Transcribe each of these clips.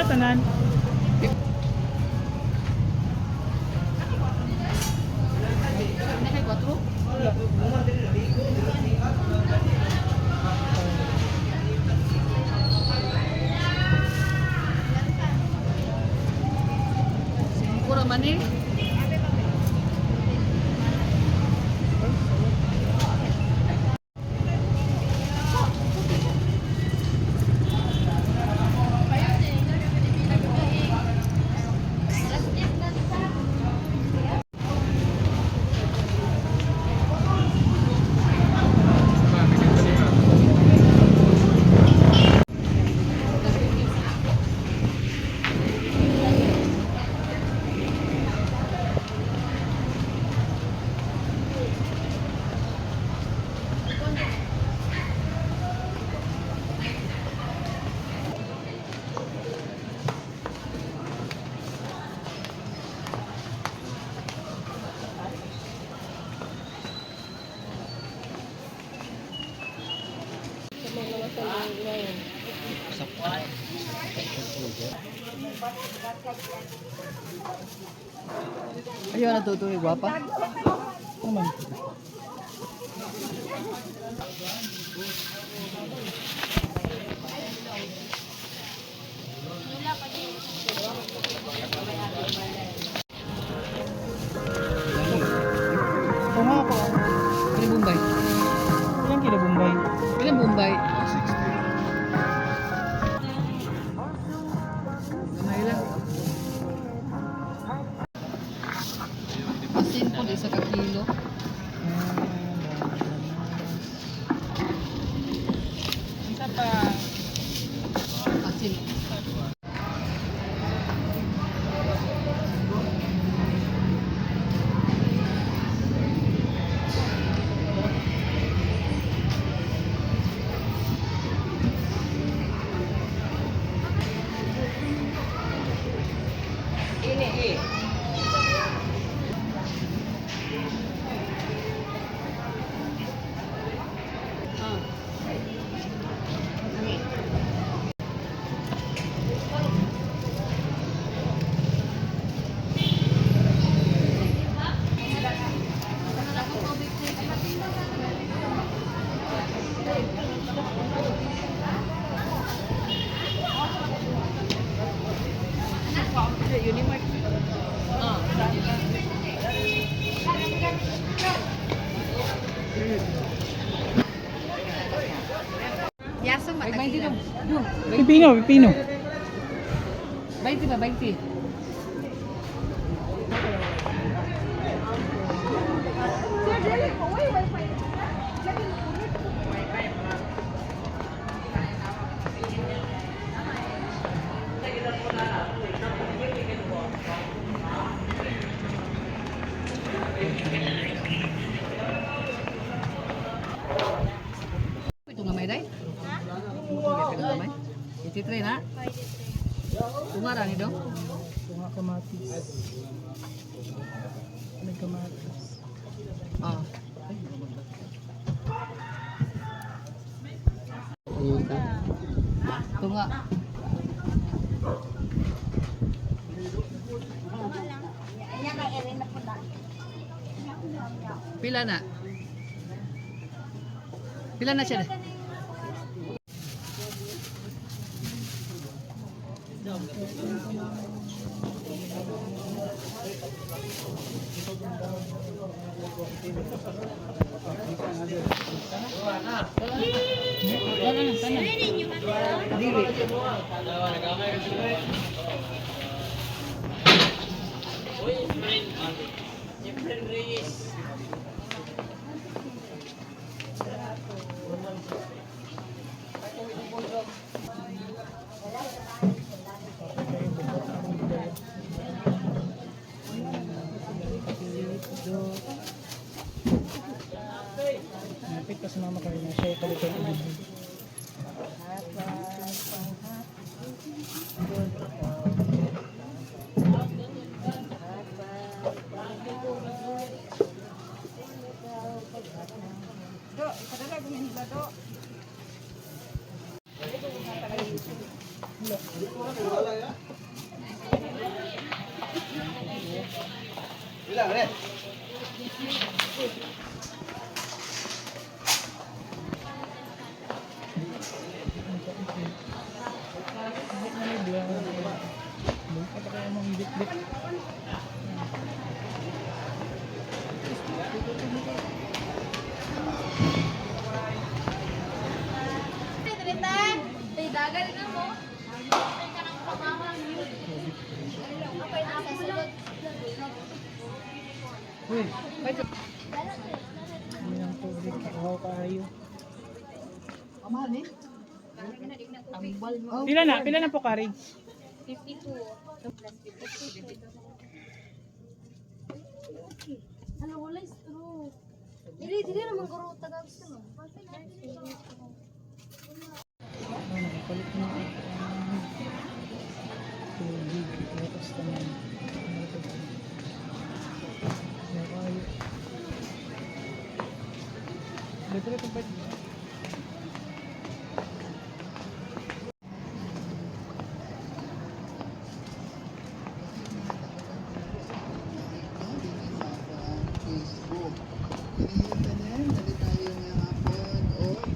Tanan. Hindi kay 4? Singko man eh. Ayaw na to, guwapa. Ano man? Ito nga ako. Ilang Bombay? Ilang kilo Bombay? Ilang Bombay? 60. Gamay lang. Asin po, isa ka kilo. Isa pa. Asin. Ah. Ah. Ay, 20 dong. Dong. Pipino, pipino. 20 ba? 20. Ito nga may day? Ito nga may? 83 na? Tungara ni dong? Ito nga kamatis. May kamatis. Ah. Tunga. Pila na? Pila na siya? Wala na, sana. Dili. Napit pa sa mama kayo na siya ikalitan ibig. Hadlok. Bukit pa kaya mong bit-bit. Uy, Hindi ng tubig. Wow, kaayo. Ang mahal ni. Tambal mo. Pila na? Pila na po, Kari? 52. Plus 52. Ano, wala straw. Dili, dili naman guro taga gusto mo. Oh, nakakulit na ako. Tubig. Lakas naman. Ano ito? Nakayo. Dito rin pwede. Facebook. Pinihita tanan, dali tayo ngayong hapon o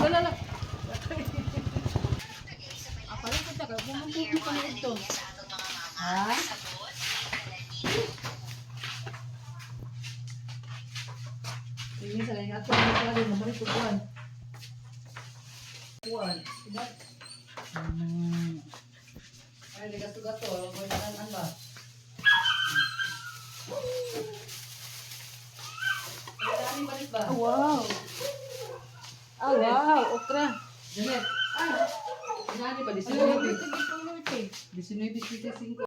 Wala lang. Ah, parang kita ka. Bumangkit pa na ito. Ha? Sige, sa kanya ato ang kali mo balik kuan. Kuan. Diba? Ay, di gato-gato, ko tanan ba? Ay, dami balik ba? Wow! Ah, wow! Okra! Janet. Ah, nani ba 19? 19.75.